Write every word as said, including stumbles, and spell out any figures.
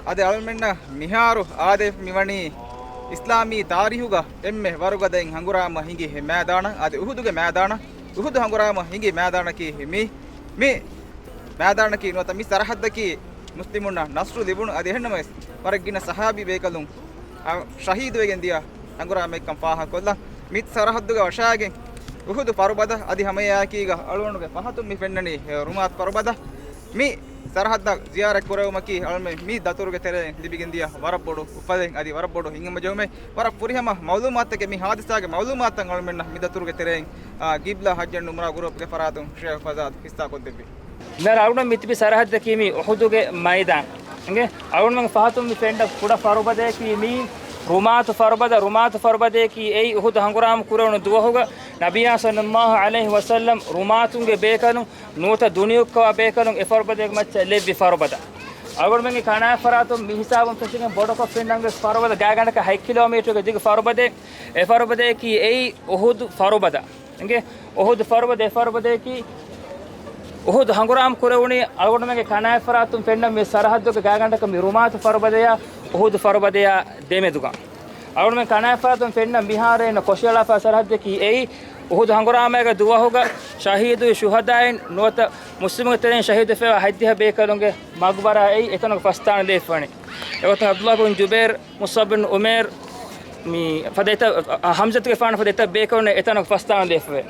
އަދި އަޅުމެންނަށް މިހާރު އާދެ މިވަނީ އިސްލާމީ ތާރީހުގަ އެންމެ ވަރުގަދައިން ހަނގުރާމަ ހިނގި މައިދާނަށް، އަދި އުހުދުގެ މައިދާނަށް. އުހުދު ހަނގުރާމަ ހިނގި މައިދާނަކީ މި، މި މައިދާނަކީ ނުވަތަ މި ސަރަހައްދަކީ މުސްލިމުންނަށް ނަޞްރު ލިބުނު، އަދި އެހެންނަމަވެސް ވަރަށް ގިނަ ޞަޙާބީ ބޭކަލުން ޝަހީދުވެގެން ދިޔަ ހަނގުރާމައެއްކަން ފާހަގަކޮށްލަން. މި ސަރަހައްދުގަ ވަށާގެން އުހުދު ފަރުބަދަ އަދި ހަމައެއާއެކީގަ އަޅުގަނޑުގެ ފަހަތުން މި ފެންނަނީ ރުމާތު ފަރުބަދަ. މި ސަރަހައްދަށް ޒިޔާރަތް ކުރެވުމަކީ އަޅުމެން މި ދަތުރުގެ ތެރެއިން ލިބިގެން ދިޔަ ވަރަށް ބޮޑު އުފަލެއް އަދި ވަރަށް ބޮޑު ހިނގަމަޖެހުމެއް. ވަރަށް ފުރިހަމަ މައުލޫމާތުތަކެއް، މި ހާދިސާގެ މައުލޫމާތުތައް އަޅުމެންނަށް މި ދަތުރުގެ ތެރެއިން، އާ، ގިބްލާ ހައްޔަން ނުމްރާ ގުރޫޕްގެ ފަރާތުން ޝޭޚް ފަޒާދު ހިއްސާކޮށްދެއްވި. މިހާރު އަޅުގަނޑު މިތިބި ސަރަހައްދަކީ މި އުހުދުގެ މައިދާން. އިނގޭ، އަޅުގަނޑުމެން ފަހަތުން މި ފެންނަ ކުޑަ ފަރުބަދައަކީ މީ ރުމާތު ފަރުބަދަ. ރުމާތު ފަރުބަދައަކީ އެއީ އުހުދު ހަނގުރާމަ ކުރެވުނު ދުވަހުގަ ނަބިއްޔާ ޞައްލައްލާހު ޢަލައިހި ވަސައްލަމް ރުމާތުންގެ ބޭކަލުން ނުވަތަ ދުނިޔެއަކާ ބޭކަލުން އެ ފަރުބަދައިގެ މައްޗަށް ލެއްވި ފަރުބަދަ. އަޅުގަނޑުމެންގެ ކަނާތް ފަރާތުން މި ހިސާބުން ފެށިގެން ބޮޑަކޮށް ފެންނަން ވެސް ފަރުބަދަ ގާތްގަނޑަކަށް ހަތް ކިލޯމީޓަރުގެ ދިގު ފަރުބަދައެއް. އެ ފަރުބަދައަކީ އެއީ އުހުދު ފަރުބަދަ. އިނގޭ، އުހުދު ފަރުބަދަ، އެ ފަރުބަދައަކީ އުހުދު ހަނގުރާމަ ކުރެވުނީ އަޅުގަނޑުމެންގެ ކަނާތް ފަރާތުން ފެންނަ މި ސަރަހައްދުގެ ގާތްގަނޑަކަށް މި ރުމާތު ފަރުބަދަޔާ އުހުދު ފަރުބަދަޔާ ދެމެދުގަ. އަޅުގަނޑުމެން ކަނާތް ފަރާތުން ފެންނަ މިހާރު އިންނަ ކޮށިއަޅާފާ ސަރަހައްދަކީ އެއީ އުހުދު ހަނގުރާމައިގެ ދުވަހުގަ ޝަހީދުވި ޝުހަދާއިން ނުވަތަ މުސްލިމުންގެ ތެރެއިން ޝަހީދުވެފައިވާ ހަތްދިހަ ބޭކަލުންގެ މަގުބަރާ އެއީ އެތަނުގަ ފަސްދާން ލެވިފަވަނީ. އެގޮތުން ޢަބްދުﷲ ބިން ޖުބައިރު، މުޞްޢަބް ބިން ޢުމައިރު، މި ފަދަ އެތައް، އަ، ޙަމްޒަތުގެފާނު ފަދަ އެތައް ބޭކަލުން އެތަނަށް ފަސްދާން ލެވިފަވޭ.